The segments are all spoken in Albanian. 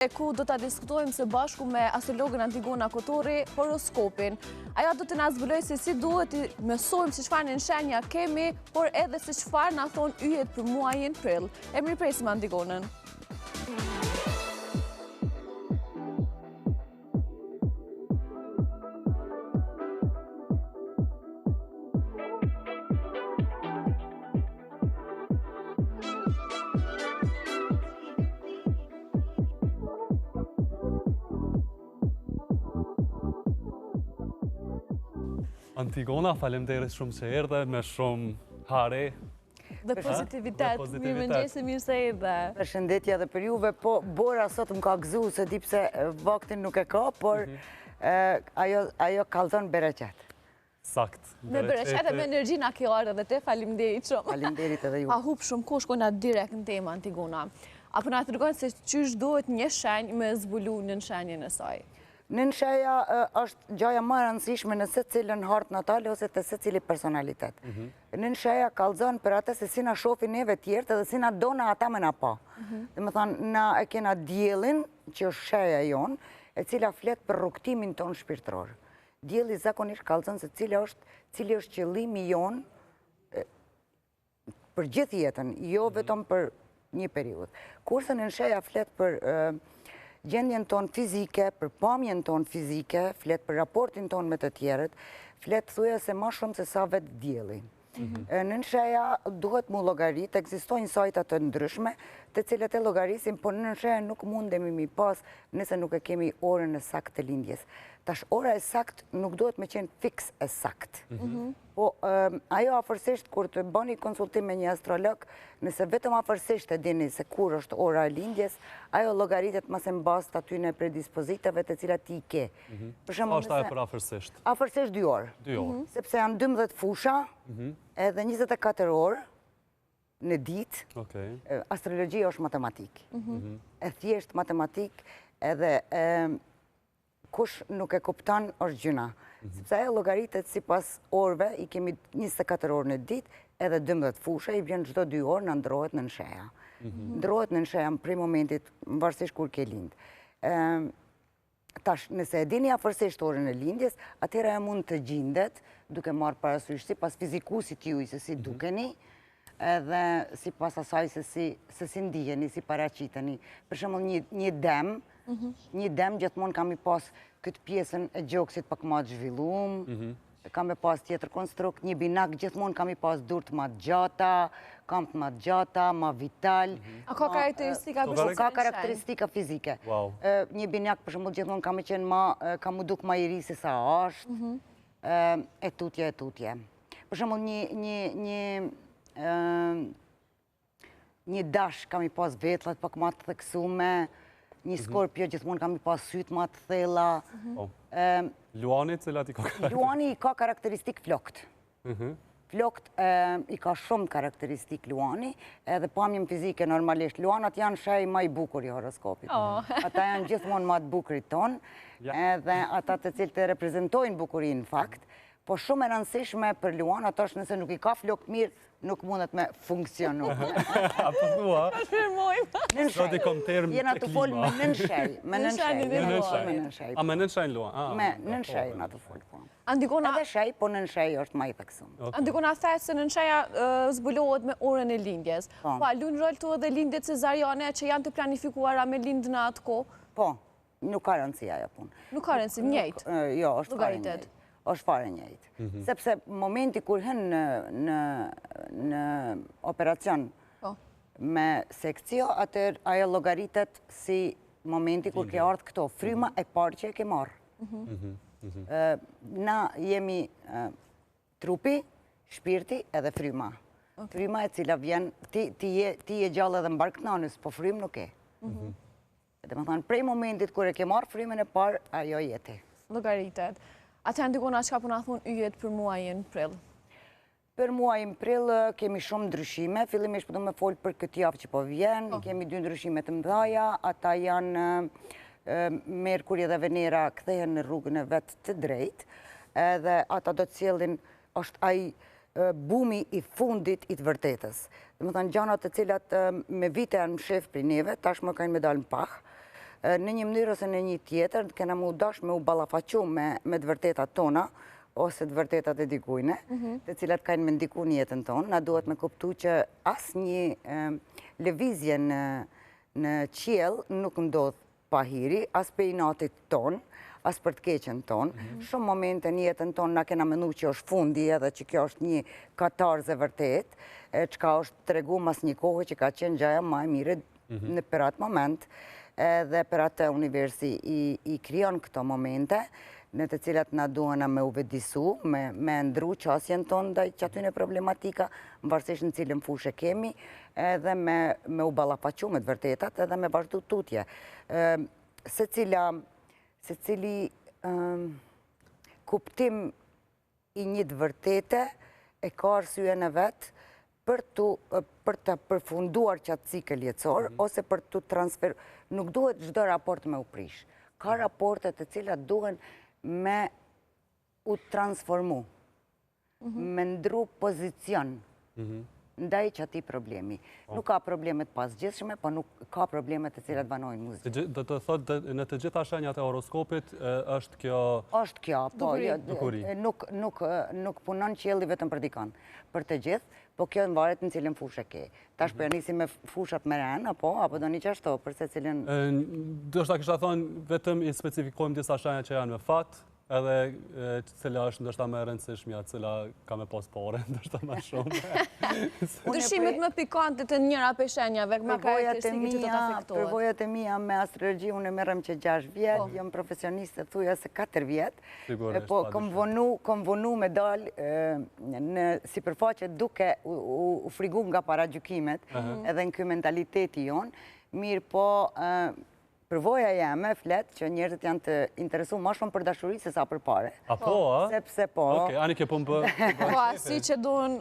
E ku do ta diskutojmë së bashku me astrologen Antigona Kotorri horoskopin. Ajo do të na zbulojë se si duhet të mësojmë se çfarë nënshenja kemi, por edhe se çfarë na thonë yjet për muajin prill. E mirëpresim Antigonën. Antigona, faleminderit shumë që erdhe me shumë hare. Dhe pozitivitet, mirëmëngjes e mirë se erdhe. Përshëndetje edhe për juve, po Bora sot më ka gëzu, s'e di pse vaktin nuk e ka, por mhm. ajo kallzon bereqet. Sakt. Me bereqet e me energji na ke ardhë edhe te, faleminderit shumë. Faleminderit edhe ju. Pa hup shumë kohë, shkojna direkt në temë Antigona. A po na tregon se qysh duhet një shenjë me zbulu nënshenjën e saj? Nënshenja është gjaja më e rëndësishme në secilën hartë natale ose te secili personalitet. Mhm. Nënshenja kallzon për atë se si na shofin neve tjerët edhe si na dona ata me na pa. Mhm. Domethanë, na e kena diellin, që është sheja jonë, e cila flet për rrugëtimin tonë shpirtëror. Dielli zakonisht kallzon se cili është, cili është qëllimi jonë për gjithë jetën, jo mhm. vetëm për një periudhë. Kurse nënsheja flet për gjendjen tonë fizike, për pamjen tonë fizike, flet për raportin tonë me të tjerët, flet thuja se ma shumë se sa vetë dielli. Mhm. Nënsheja duhet mu llogarit, ekzistojnë sajta të ndryshme, të cilët e llogarisin, por nënsheja nuk mundemi mi pas nëse nuk e kemi orën e saktë të lindjes. Tash ora e saktë nuk duhet me qenë fiks e saktë. Mhm. Mhm. Po, ajo afërsisht, kur të bëni konsultim me një astrolog, nëse vetëm afërsisht e dini se kur është ora e lindjes, ajo llogaritet mase në bazë të atyne predispozitave të cilat ti ke. Mhm. Për shembull, është ajo përafërsisht? Afërsisht 2 orë. 2 orë. Mhm. Sepse janë 12 fusha, mhm. edhe 24 orë në ditë. Astrologjia është matematikë. E thjeshtë matematikë, edhe kush nuk e kupton është gjynah. Sepse ajo llogaritet sipas orëve, i kemi 24 orë në ditë, edhe 12 fusha, i bjen çdo 2 orë na ndrohet nënsheja. Ndrohet nënsheja prej momentit, varësisht kur ke lindë. Tash, nëse e dini afërsisht orën e lindjes, atëherë ajo mund të gjindet, duke marrë parasysh sipas fizikusit juj se si mhm. dukeni, edhe sipas asaj se si, se si ndiheni, si paraqiteni. Për shembull, një, një dem, mhm. një dem gjithmonë ka mi pas këtë pjesën e gjoksit pak ma të zhvillum, mhm. ka me pas tjetër konstrukt, një binak gjithmonë ka mi pas durt ma të gjata, kamët ma të gjata, ma vital. Mhm. A ka karakteristika për Ka karakteristika fizike. Një binak për shembull gjithmonë ka me qenë ma, ka mu duk ma i ri se sa është, mhm. e tutje, e tutje. Për shembull një, një, një, Një dash ka mi pas vetllat pak ma të theksume, një mhm. skorpio gjithmonë ka mi pas sytë ma të thella. Mhm. Po. Luani, cilat i ka karakteristik? Luani i ka karakteristik flokt. Mhm. Flokt i ka shumë karakteristik Luani, edhe pamjen fizike normalisht. Luanat janë shej ma i bukur i horoskopit. Oh. Ata janë gjithmonë ma të bukurit tonë, edhe ata të cilët e reprezentojnë bukurinë në fakt. Po shumë e rëndësishme për Luanat është nëse nuk i ka flokt mirë, nuk mundet me funksionu. A po thua? Konfirmojmë. Sot i kom term Jena tu fol me nënshej, me nënshej. Me nënshej. A me nënshej luan? Me nënshej jena tu fol, po. Antigona... Edhe shej, po nënshej është ma i theksum. Antigona the se nënsheja zbulohet me orën e lindjes. Po. Po, a lun rol këtu edhe lindjet cezariane që janë të planifikuara me lindë në atë kohë? Po. Nuk ka rëndësi ajo punë. Nuk ka rëndësi, njëjtë. Jo, është fare njëjtë. Është fare njëjtë. Mhm. Sepse momenti kur hyn në operacion po. me sekcio, atëherë ajo llogaritet si momenti kur ke ardhë këtu, fryma mhm. e parë që e ke marrë. Mhm. Na jemi Trupi, shpirti edhe fryma. Fryma e cila vjen, ti je gjallë edhe në bark të nanës, po frymë nuk ke. Mm Domethanë, prej momentit kur e ke marrë frymën e parë, ajo je ti. Llogaritet. Atëherë Antigona, çka po na thonë yjet për muajin prill? Për muajin prill kemi shumë ndryshime. Fillimisht po du me folë për këtë javë që po vjen. Po. Kemi dy ndryshime të mdhaja. Ata janë Merkuri dhe Venera kthehen në rrugën e vet të drejtë. Edhe ata do të sjellin është ai bumi i fundit i të vërtetës. Domethanë, gjanat të cilat me vite janë mshef prej neve, tashmë kanë me dalë në pah. Në një mënyrë ose në një tjetër, kena me u dash me u ballafaqu me, me të vërtetat tona, ose të vërtetat e dikujne, mhm. të cilat kanë me ndiku në jetën tonë. Na duhet me kuptu që asnjë lëvizje në, në qiell nuk ndodh pahiri, as prej inatit tonë, as për të keqen tonë. Mhm. Shumë momente në jetën tonë na kena menu që është fundi edhe që kjo është një katarzë e vërtetë, çka është tregu mas një kohe që ka qenë gjaja ma e mire mhm. në për atë moment, edhe për atë universi i, i krijon këto momente, në të cilat na duhena me u vetëdisu, me, me ndru qasjen tonë ndaj qatyne problematika, varësisht në cilën fushë kemi, edhe me, me u ballafaqu me të vërtetat, edhe me vazhdu tutje. Secila, secili kuptim i një të vërtete e ka arsyen e vet për të për të përfunduar qatë cikël jetësor mhm. ose për të transfer nuk duhet çdo raport me u prish. Ka mhm. raporte të cilat duhen me u transformu. Mhm. Me ndru pozicion mhm. ndaj qatij problemi. Po. Nuk ka probleme të pazgjidhshme, po nuk ka probleme të cilat vanojnë mu zgjidh. Do të thotë në të gjitha shenjat e horoskopit është kjo... është kjo, po, jo, nuk, nuk, nuk punon qielli vetëm për dikon, për të gjithë, po kjo varet në cilën fushë ke. Tash po ja nisim me fushat me ren, apo, apo do një qashtu, për secilën... Ndoshta kisha thonë, vetëm i specifikojmë disa shenja që janë me fat, Edhe cila është ndoshta më e rëndësishmja, cila ka me pas pare, ndoshta më shumë. Ndryshimet më pikante të njëra prej shenjave, më karakteristike që do të afektohet. Përvojat e mia me astrologji, unë merrem që 6 vjet, po. jam profesioniste thuja se 4 vjet. Po, kom vonu, kom vonu me dal në sipërfaqe duke u frigu nga paragjykimet, edhe në ky mentaliteti jonë, mirëpo Përvoja jeme flet që njerëzit janë të interesu ma shumë për dashuri se sa për pare. A po, a? Sepse po. Okej, ani kjo po më bë. Po, si që duhen,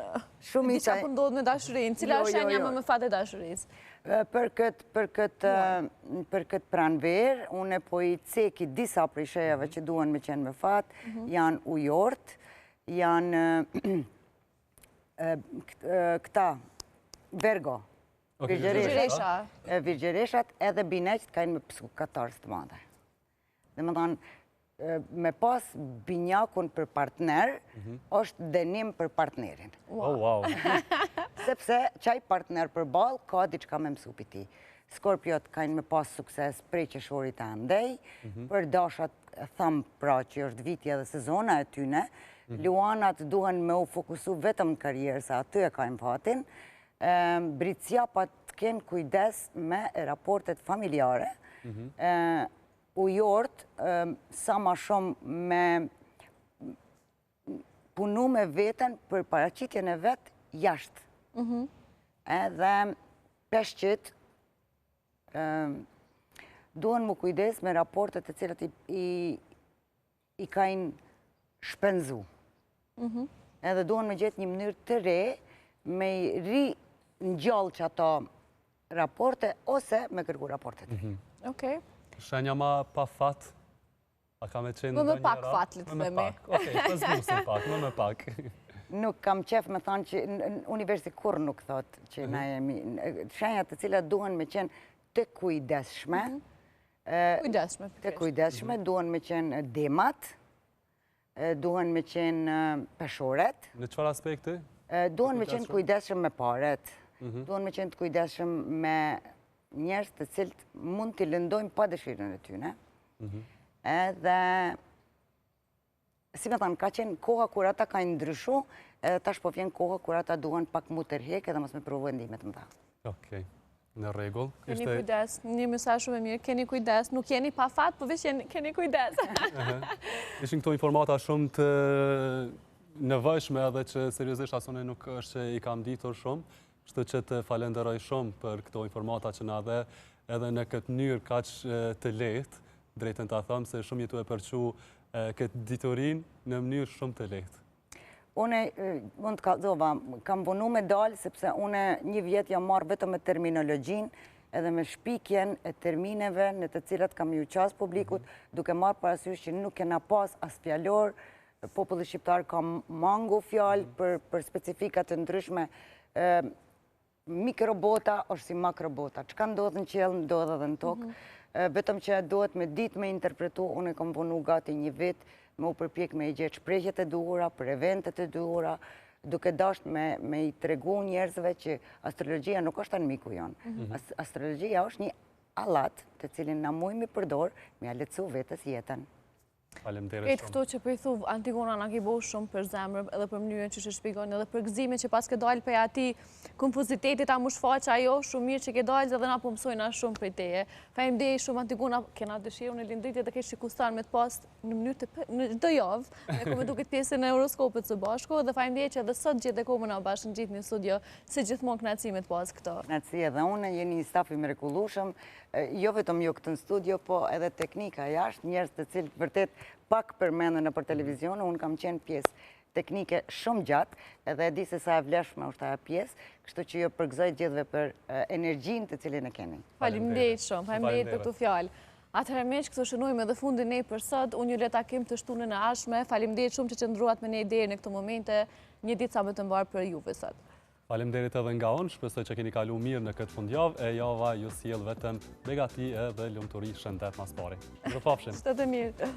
diçka po ndodh me dashurinë, cila jo, është jo, shenja jo. më me fat e dashurisë? Për këtë, për këtë, për këtë pranverë, unë po i ceki disa prej shenjave mhm. që duhen me qenë me fat, mhm. janë ujorët, janë këta, Virgo, Virgjëresha. Virgjëreshat edhe binjaqtë kanë me pësu katarzë të madhe. Domethanë, me pas binjakun për partner, mhm. është dënim për partnerin. Oh, wow. Sepse qaj partner përballë ka diçka me mësu prej tij. Skorpiot kanë me pas sukses prej qershorit e andej, mhm. për dashat thamë pra që është viti edhe sezona e tyne, mhm. luanat duhen me u fokusu vetëm në karierë, se aty e kanë fatin, Bricjapat të kenë kujdes me raportet familjare, mhm. ujorët sa ma shumë me punu me veten për paraqitjen e vet jashtë. Mhm. Edhe peshqit duhen me u kujdes me raportet të cilat i i kajnë shpenzu. Mhm. Edhe duhen me gjetë një mënyrë të re me i ringjallë qato raporte ose me kërku raporte të re. Mhm. Okej. Shenja ma pa fat, a ka me qenë Më me pak fat, le të themi. Më me pak, okej, po zbusim pak, më me pak. Nuk kam qef me thonë që universi kurrë nuk thotë që na mhm. jemi, shenjat të cilat duhen me qenë të kujdesshme, Kujdesshme, Të kujdesshme, mhm. duhen me qenë demat, duhen me qenë peshoret. Në çfarë aspekti? Duhen me qenë kujdesshëm me paret, mhm. duhen me qenë të kujdesshëm me njerëz të cilët mund t'i lëndojnë pa dëshirën e tyne. Mhm. Edhe si me thanë, ka qenë koha kur ata kanë ndryshu, edhe tash po vjen koha kur ata duhen pak m'u tërhek edhe mos me pru vendime të mëdha. Okej, në rregull. Keni kujdes, një mesazh shumë e mirë, keni kujdes, nuk jeni pa fat, po veç keni kujdes. Ishin këto informata shumë të nevojshme edhe që seriozisht as unë nuk është që i kam ditur shumë, kështu që të falenderoj shumë për këto informata që na dhe edhe në këtë mënyrë kaq të lehtë, drejtën ta them se shumë je tu e përçu këtë diturinë në mënyrë shumë të lehtë. Une, mund të kallzova, kam vonu me dalë, sepse une një vjet jam marrë vetëm me terminologjinë edhe me shpikjen e termineve në të cilat kam iu qasë publikut, mhm. duke marrë parasysh që nuk kena pas as fjalor, populli shqiptar ka mangu fjalë mhm. për, për specifikat të ndryshme, mikrobota është si makrobota. Çka ndodh në qiell, ndodh edhe në tokë. Mhm. Vetëm që duhet me ditë me interpretu, unë e kom punu gati një vit, me u përpjek me i gjetë shprehjet e duhura, për eventet e duhura, duke dasht me, me i tregu njerëzve që astrologjia nuk është anmiku jonë. Mm -hmm. Astrologjia është një alat të cilin na mujmë me përdor me ia lehtësu vetes jetën. Faleminderit shumë. Këto që po i thu, Antigona na ke bo shumë për zemër edhe për mënyrën që e shpjegon edhe për gëzimin që paske dalë prej atij konfuzitetit a m'u shfaq ajo shumë mirë që ke dalë edhe na po mësojna shumë prej teje. Faleminderit shumë Antigona, kena dëshirë unë Lindrit edhe kesh kustan me të pas në mënyrë të në çdo javë, me komentu këtë pjesën e horoskopit së bashku dhe faleminderit që edhe sot gjete kohë me na bashkëngjit në studio, si gjithmonë kënaqësi me të pas këtu. Kënaqësi edhe unë, jeni një staf i mrekullueshëm, jo vetëm ju këtu në studio, po edhe teknika jashtë, njerëz të cilët vërtet pak përmenden nëpër televizion, unë kam qenë pjesë teknike shumë gjatë, edhe e di se sa e vlefshme është ajo pjesë, kështu që ju përgëzoj gjithëve për energjinë të cilën e keni. Faleminderit shumë, faleminderit për këto fjalë. Atëherë miq, këtu shënojmë edhe fundin ne për sot, unë ju lë takim të shtunën e ardhshme, faleminderit shumë që qëndruat me ne deri në këto momente, një ditë sa më të mbarë për juve sot. Faleminderit edhe nga unë, shpresoj që keni kalu mirë në këtë fundjavë, e java ju sjell vetëm begati edhe lumturi shëndet ma s'pari. Mirupafshim. Shëndet e mirë.